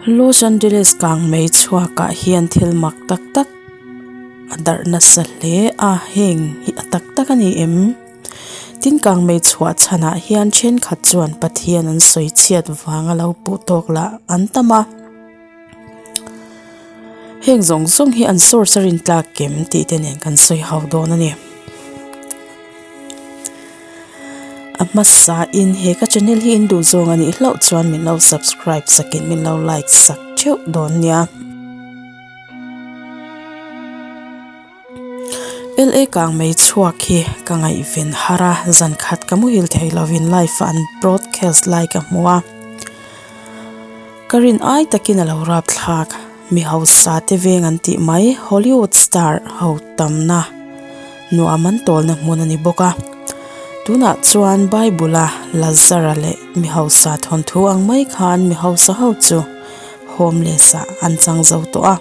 Los Angeles kangmei chhuakah hian thil mak tak tak a darh nasa hle a heng hi a tak tak a ni em? Tin kangmei chhuah chhanah hian thenkhat chuan Pathian an sawi chhiat vanga lo puh tawk lah an tam a. Heng zawng zawng hi an source a rintlak kem tih te nen kan sawi ho dawn a ni. A hmasa in he ka channel hi in duh zawng a nih hlauh chuan min lo subscribe sak in min lo like sak theuh dawn nia. LA kang mai chhuak hi ka ngaihven har a, zan khat ka muhil thei lovin live a an broadcast lai ka hmu a. Ka rin ai takin a lo rap thlak, mi hausa te veng an tih mai Hollywood star ho tamna nuam an tawlna hmun a ni bawk a. Tunah chuan Bible a Lazara leh mi hausa thawnthu ang mai khan mi hausa ho chu homeless ah an chang zo tawh a.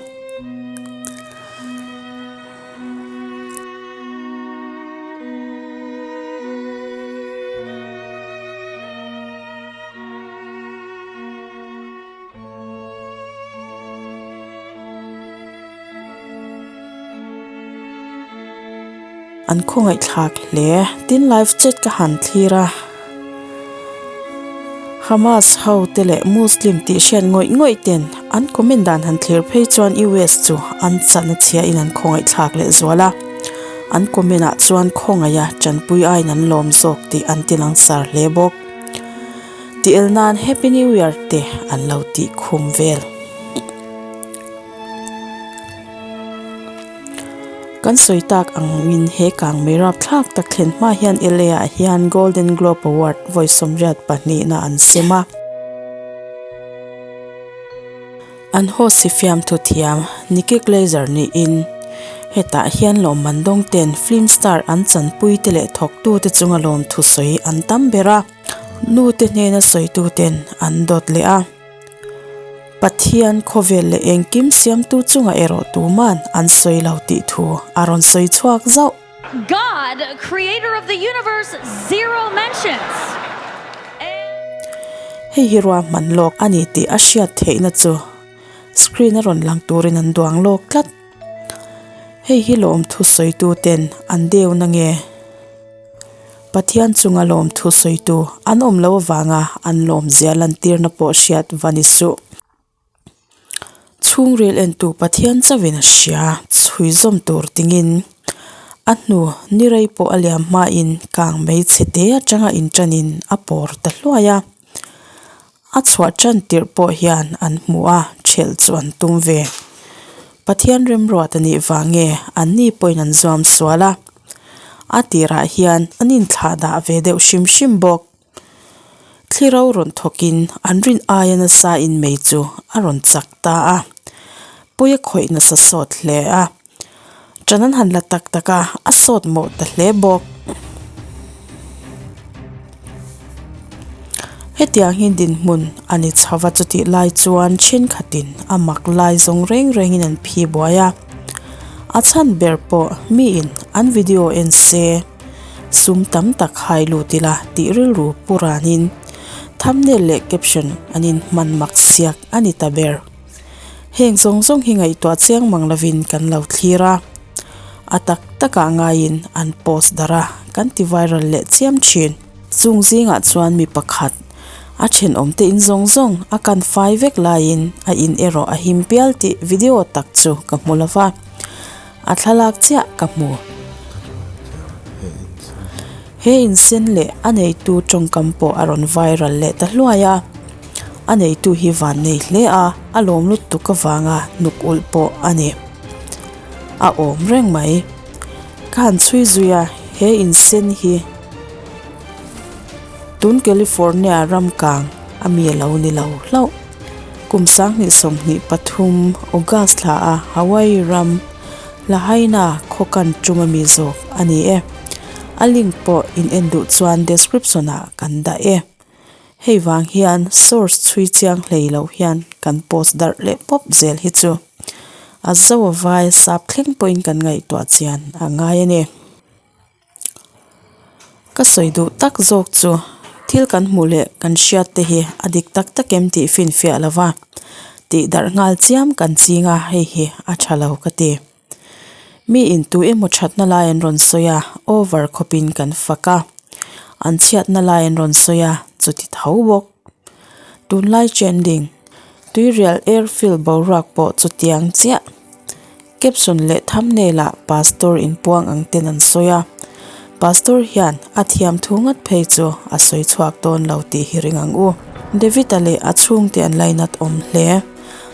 An khawngaihthlak hle. Tin live chat ka han thlir a. Hamas ho te leh Muslim tih hriat ngawih ngawih ten an comment dan han thlir phei chuan US chu an chan a chhia in an khawngaihthlak leh zual a. An comment ah chuan khawngaiha tanpui aiin an lawm zawk tih an ti langsar hle bawk. Tih el nan Happy New Year te an lo tih khum vel. Kan sawi tak angin he kangmei rapthlak tak thlen hma hian LA ah hian Golden Globe Award vawi sawmriat pahnihna an sem a. An host hi fiamthu thiam Nikki Glaser niin hetah hian lawmman dawng ten film star an chanpui te leh thawktu te chunga lawmthu sawi an tam ber a, nu te hnena sawitu ten an dawt leh a. Pathian khawvel leh engkim siamtu chungah erawh tuman an sawi lo tih thu a rawn sawi chhuak zauh. God, creator of the universe, zero mentions. Hei hi ruahman lawk a ni tih a hriat theihna chu screen a rawn lang turin an duang lawk tlat. Hei hi lawmthu sawitu ten an deu na nge? Pathian chunga lawmthu sawitu an awm lo avanga an lawmzia lantirna pawh hriat va ni suh. Chhungril entu Pathian chauhin a hria, chhui zawm tur tingin a hnu ni rei pawh a liam hmain kang hmeichhe te atanga inṭanin a pawr ta hluai a. A chhuah tan tirh pawh hian an hmu a, ṭhelh chu an tum ve. Pathian remruat a nih vang nge an ni pawhin an zuam sual a. A tirah hian an inthlah dah ve deuh hrim hrim bawk. Thli ro rawn thawkin an rin aia nasa in mei chu a rawn chak ta a. Pawi a khawih nasa sawt hle a. Ṭan an han la tak tak a, a sawt mawh ta hle bawk. Hetiang hi dinhmun a ni chho va chutih lai chuan thenkhatin a mak lai zawng reng rengin an phi buai a. A chhan ber pawh miin an video en se sum tam tak hai lut ila tih rilru pu ranin thumbnail leh caption an inhman mak siak a ni ta ber. Heng zawng zawng hi ngaihtuah chiang mang lovin kan lo thlir a, a tak takah ngaiin an post darh a, kan ti viral leh chiam thin. Chung zingah chuan mi pakhat a thenawmte in zawng zawng a kan fai vek laiin a in erawh a him pial tih video tak chu ka hmu lo va, a thlalak chiah ka hmu. He insen leh a neitu tawngkam pawh a rawn viral leh ta hluai a, a neitu hi van nei hle a, a lawm lutuk avanga hnuk ulh pawh a ni. A awm reng mai. Ka han chhui zui a, he insen hi tun California ram kang a mi a lo ni lo hlauh. Kum 2023 August thla a Hawaii ram Lahaina khaw kan tum ami zawk a ni e. A link pawh in en duh chuan description ah kan dah e. Hei vang hian source chhui chiang hlei lo hian kan post darh leh pawp zel hi chu a zo a vai sap thleng pawhin kan ngaihtuah chian a ngai a ni. Ka sawi duh tak zawk chu thil kan hmuh leh kan hriat te hi a dik tak tak em tih finfiah lo va. Tih darh nghal chiam kan ching a, hei hi a tha lo ka ti. Mi in tu emaw thatna lai an rawn sawi a, over khawpin kan fak a. An chhiatna lai an rawn sawi a, chuti tho bawk. Tunlai trending, Tuirial airfield boruak pawh chutiang chiah. Caption leh thumbnail ah Pastor inpuang ang ten an sawi a, Pastor hian a thiam thu ngat phei chu a sawi chhuak dawn lo tih hi ring ang u. David-a leh a chhungte an lainat awm hle.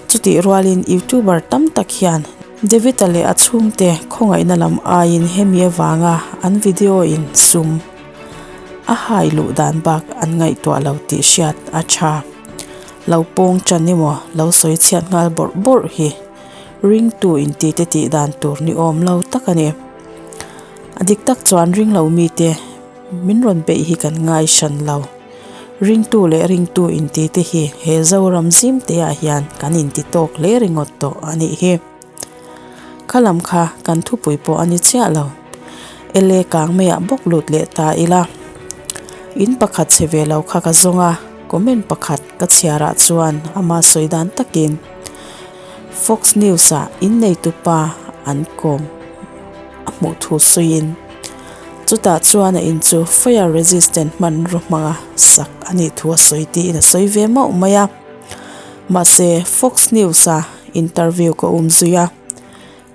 Chutih rualin YouTuber tam tak hian David-a leh a chhungte khawngaihna lam aiin hemi avanga an video in sum a hai luh dan bak an ngaihtuah lo tih hriat a tha. Lo pawng tan emaw lo sawi chhiat nghal bawrh bawrh hi. Ringtu intite tih dan tur ni awm lo tak a ni. A dik tak chuan ring lo mite min rawn beih hi kan ngai hran lo. Ringtu leh ringtu intite hi he Zoram zim te ah hian kan inti tawk hle ringawt tawh a nih hi. Kha lam kha kan thupui pawh a ni chiah lo. Ele kang maiah bawk lut leh ta ila. In pakhat chhe ve lo kha ka zawng a, comment pakhat ka chhiarah chuan ama sawi dan takin, Fox News-ah inneitupa an kawm a hmuh thu sawiin, chutah chuan a in chu fire resistant hmanraw hmanga sak a nih thu a sawi tiin a sawi ve mauh mai a. Mahse, Fox News-a interview ka um zui a,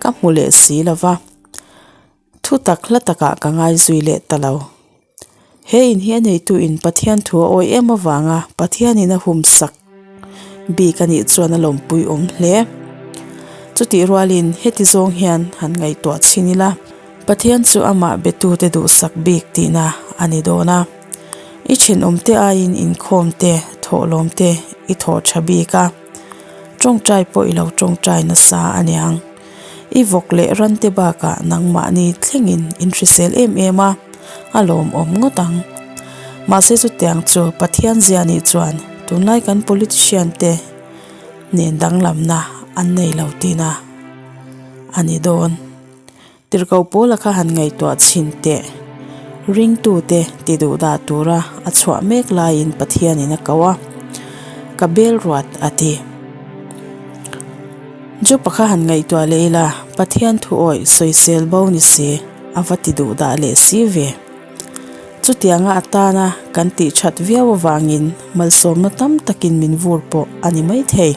ka hmu leh si lo va. Thu tak hla takah ka ngai zui leh ta lo. He in hi a neitu in Pathian thu a awi em avanga Pathianin a hum sak bik a nih chuan a lawmpui awm hle. Chutih rualin heti zawng hian han ngaihtuah chhin ila, Pathian chu amah betute duhsak bik tihna a ni dawn a. I thenawmte aiin inkhawm te, thawhlawm te i thawh tha bik a, tawngtai pawh i lo tawngtai nasa a niang. I vawk leh ran te bakah nangmahni thlengin in hrisel em em a, a lawmawm ngawt ang. Mahse chutiang chu Pathian zia nih chuan tunlai kan politician te nen danglamna an nei lo tihna a ni dawn. Tirhkoh Paula kha han ngaihtuah chhin teh. Ringtute ti duh dah tura a chhuah mek laiin Pathianin a ko a, Ka bel ruat a ti. Jopa kha han ngaihtuah leh ila, Pathian thu awih sawisel bo ni si, a va ti duh dah leh si ve. Chutianga atana kan tih that viau avangin malsawmna tam takin min vur pawh a ni maithei.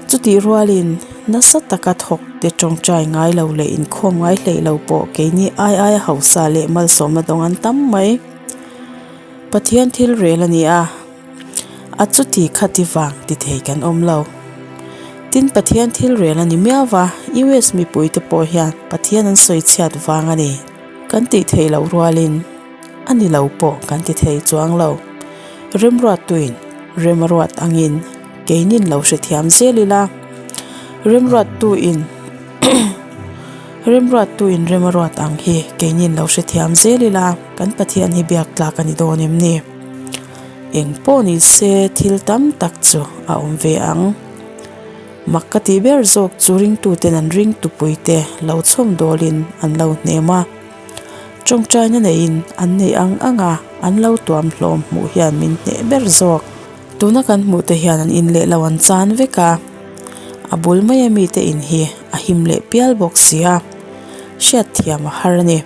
Chutih rualin nasa taka thawk te tawngtai ngai lo leh inkhawm ngai hleih lo pawh keini ai aia hausa leh malsawmna dawng an tam mai. Pathian thil rel a ni a, a chuti khati vang ti thei kan awm lo. Tin Pathian thil rel a ni miau va, US mipuite pawh hian Pathian an sawi chhiat vang a ni kan tih theih loh rualin a ni lo pawh kan ti thei chuang lo. Remruattuin rem a ruat angin keinin lo hrethiam zel ila, remruattuin remruattuin rem a ruat ang hi keinin lo hrethiam zel ila kan Pathian hi biak tlak a ni dawn em ni? Eng pawh ni se thil tam tak chu a awm ve ang. Mak ka tih ber zawk chu ringtuten an ringtupuite lo chhawm dawlin an lo hnem a. Tawngtaina neiin an neih ang ang a, an lo tuam hlawm hmuh hian min hneh ber zawk. Tuna kan hmuh te hian an in leh lo an chan vek a, a bul maia mite in hi a him leh pial bawk si a, hriatthiam a har a ni.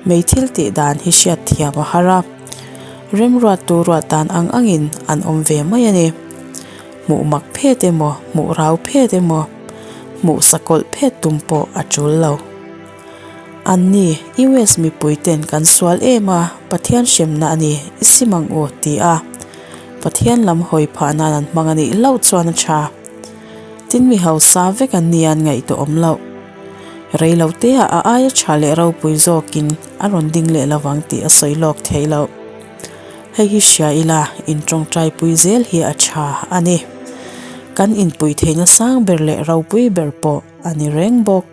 Mei thil tih dan hi hriatthiam a har a, remruattu ruat dan ang angin an awm ve mai a ni. Hmuh mak phet emaw, hmuh rau phet emaw, hmuh sakawlh phet tum pawh a tul lo. An ni, US mipui ten kan sual em a, Pathian hremna a ni, i sim ang u, ti a. Pathian lam hawi phah nan an hmang a nih hlauh chuan a tha. Tin mi hausa vek an ni an ngaihtuah awm loh. Rei lo te ah a aia tha leh ropui zawkin a rawn ding leh lovang tih a sawi lawk theih loh. Hei hi hria ila in tawngtai pui zel hi a tha a ni. Kan inpui theihna sang ber leh ropui ber pawh a ni reng bawk.